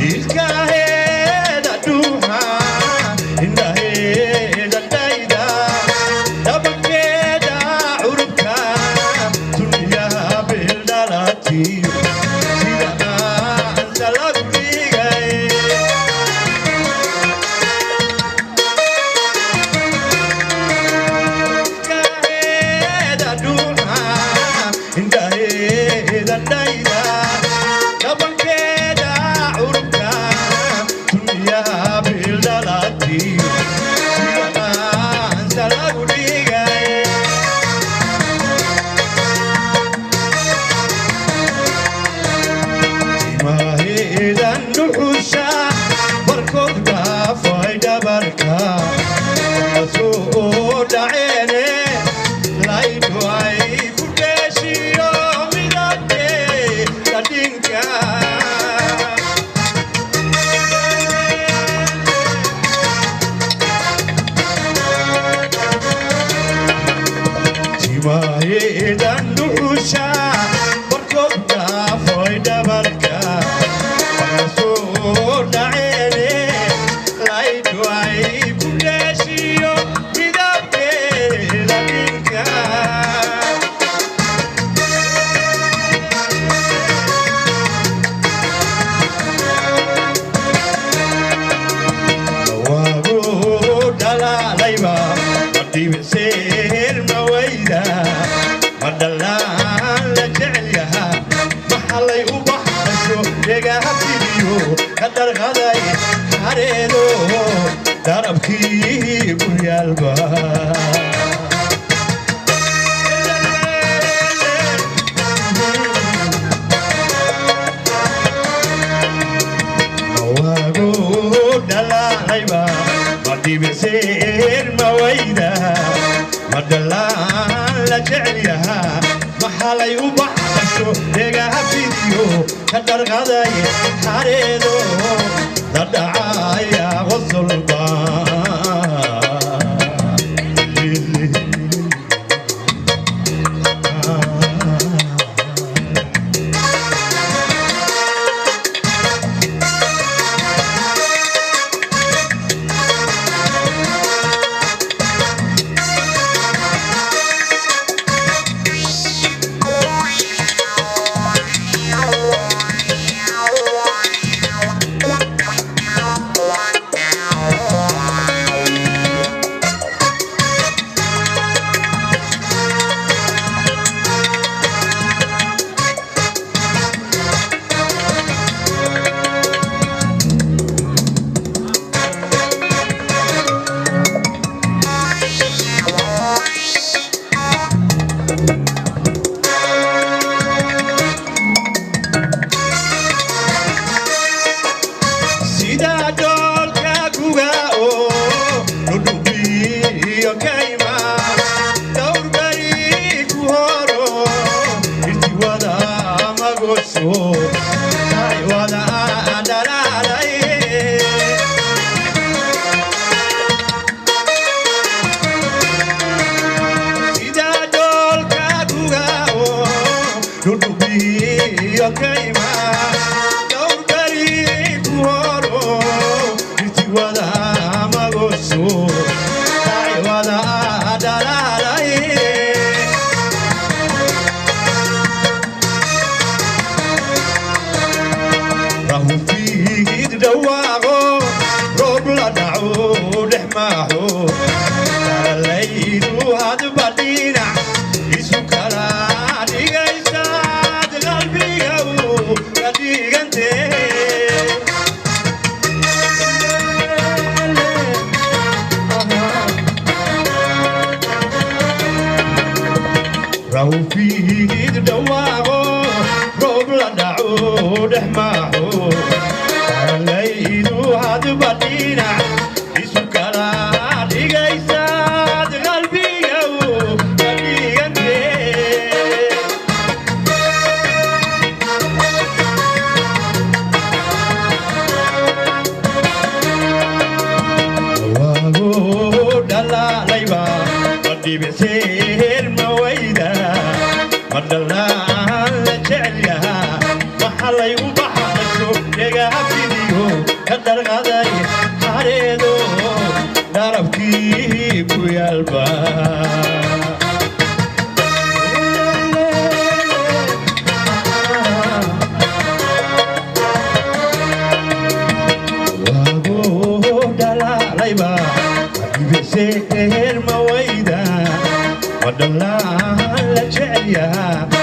Ilkaheeda dhuuxa, indhaheeda dhayda, dhabankeeda curubka, dunyaha bildhalatiyo sida maanta lagu dhigay. Ilkaheeda dhuuxa, indhaheeda dhayda, dhabankeeda curubka, dunyaha bildhalatiyo sida maanta lagu dhigay. Timaheedan dhuxusha barkood dhaafay dhabarka soo dhaceene, laydhu ay ku dheeshiyo midabkeeda dhinka. Timaheedan dhuxusha barkood dhaafay dhabarka soo dhaceene, laydhu ay ku dheeshiyo midabkeeda dhinka. Waagu dhalaalayba madhibiseer mawayda, ma dhalaan la jecel yahaa, maxalay u baxasho dhegaha fidiyo ka dharqaday hareedo darabkii ku yaalba. Waagu dhalaalayba madhibiseer mawayda, ma dhalaan la jecel yahaa, maxalay u baxasho dhegaha fidiyo ka dharqaday hareedo la dhacaya qosolba. Sida dhoolka guga oo dhudhubiyo kayma dhowr beri ku horo, irtiwada magosho wada dhalaalay. Sida dhoolka guga oo dhudhubiyo kayma dhowr beri ku horo, irtiwada magosho wada dhalaalay. Rahufiid dhawaaqo, roob la dhaco dhex maaxo, kalalaydu hadba dhinac isu kala dhigaysaad qalbiga u ka dhigantee. Rahufiid dhawaaqo, roob la dhaco dhex maaxo, kalalaydu hadba dhinac isu kala dhigaysaad qalbiga u ka dhigantee. Waagu dhalaalayba madhibiseer. Harqaday xareedo dharabkii ku yaalba. Waagu dhalaalayba dhibiseer mawayda, madhalaan la jecel yahaa.